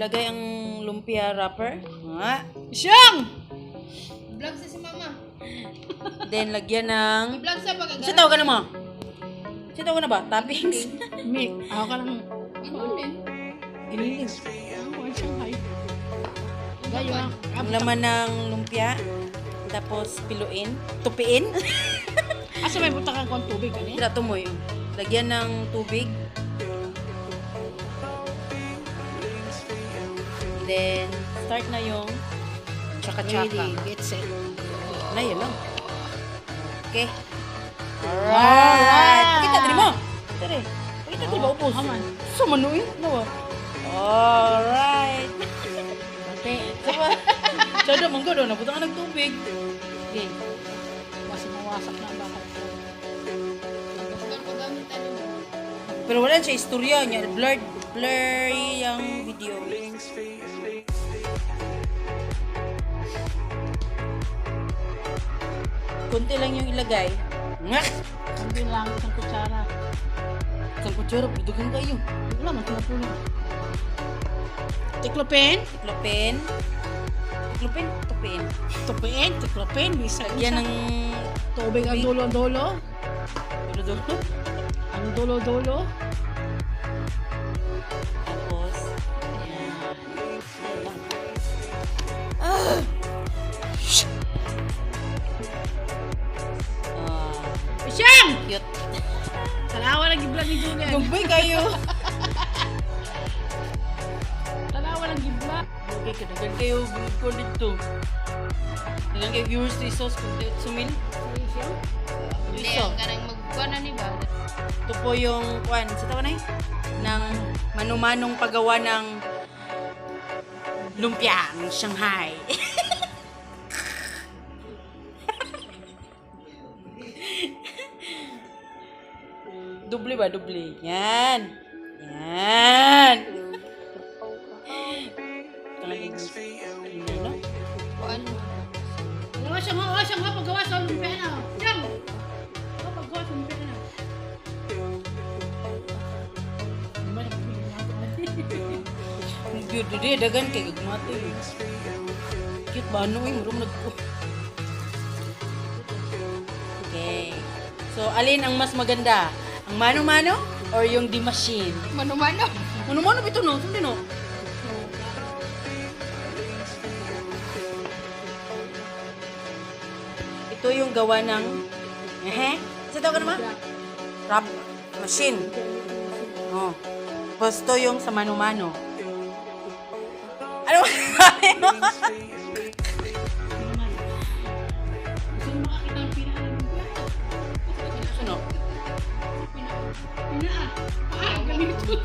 Ilagay ang lumpia wrapper. Nga. Siyang! Vlog sa si mama. Then, lagyan ng I-vlog sa pag Sa tawag ka na mo? Sa tawag ka na ba? Toppings? Mick, ako ka lang. Ano din? Giniling. Ako ang Shanghai. Gayo lang. Ang laman ng lumpia. Tapos, piluin. Tupiin. Asa may buta kang kuwan tubig ani? Tira, tumoy. Lagyan ng tubig. Then, start na yung chaka-chaka. Ready, get set. Na, yun lang. Okay. Alright. Pakita diri mo. Pakita diri. Pakita diri ba ubos? Aman. Sa manuin. Nawa. Alright. Ate, Chado, manggo daw. Nabutan ka ng tubig. okay. Mas mawasak na baka. Gusto ko gamit ano mo. Pero wala siya istorya niya. Blurred, blurry yung video. Kunti lang yung ilagay. Ngak! Hindi lang isang kutsara. Isang kutsara, pero dugan kayo. Wala man tinapulong. Tiklopin? Tiklopin. Tiklopin? Tupiin. Tupiin, tiklopin, bisa. Lagyan ng tubig ang dulo-dulo. dulo-dulo. Ang dulo-dulo. Tapos, ayan. Ayan lang. Ah! Ah, Siyang! cute. Tanawa lang gibla ni Julian. Gumbay kayo. Tanawa lang gibla. Okay, kadagan kayo ko dito. Dagan kayo viewers to isos kung sumil. Siyang? Hindi, Iso. ang kanang magkuha na ni ba? Ito po yung kwan, sa tawag na eh? Ng manumanong paggawa ng lumpiang Shanghai. Doble ba? Doble. Yan. Yan. Tangin no? Kuan mo. Gawa siya nga, oh, siya nga, paggawa sa lumpia na. Siyang! Oh, paggawa sa lumpia na. Di ba, nabibigyan na ako? Ang cute. Di, dagan kay gagmato eh. Cute ba? Ano eh? Murong nag... Okay. So, alin ang mas maganda? Ang mano-mano or yung di machine? Mano-mano. Mano-mano ba ito no? Sundin no? Ito yung gawa ng... Eh? Sa tawag ka naman? Rap machine. Oh. Tapos ito yung sa mano-mano. Ano? Gusto mo makakita ang pinaka ng lumpia? Ano? Pinaka. Ah, ganito.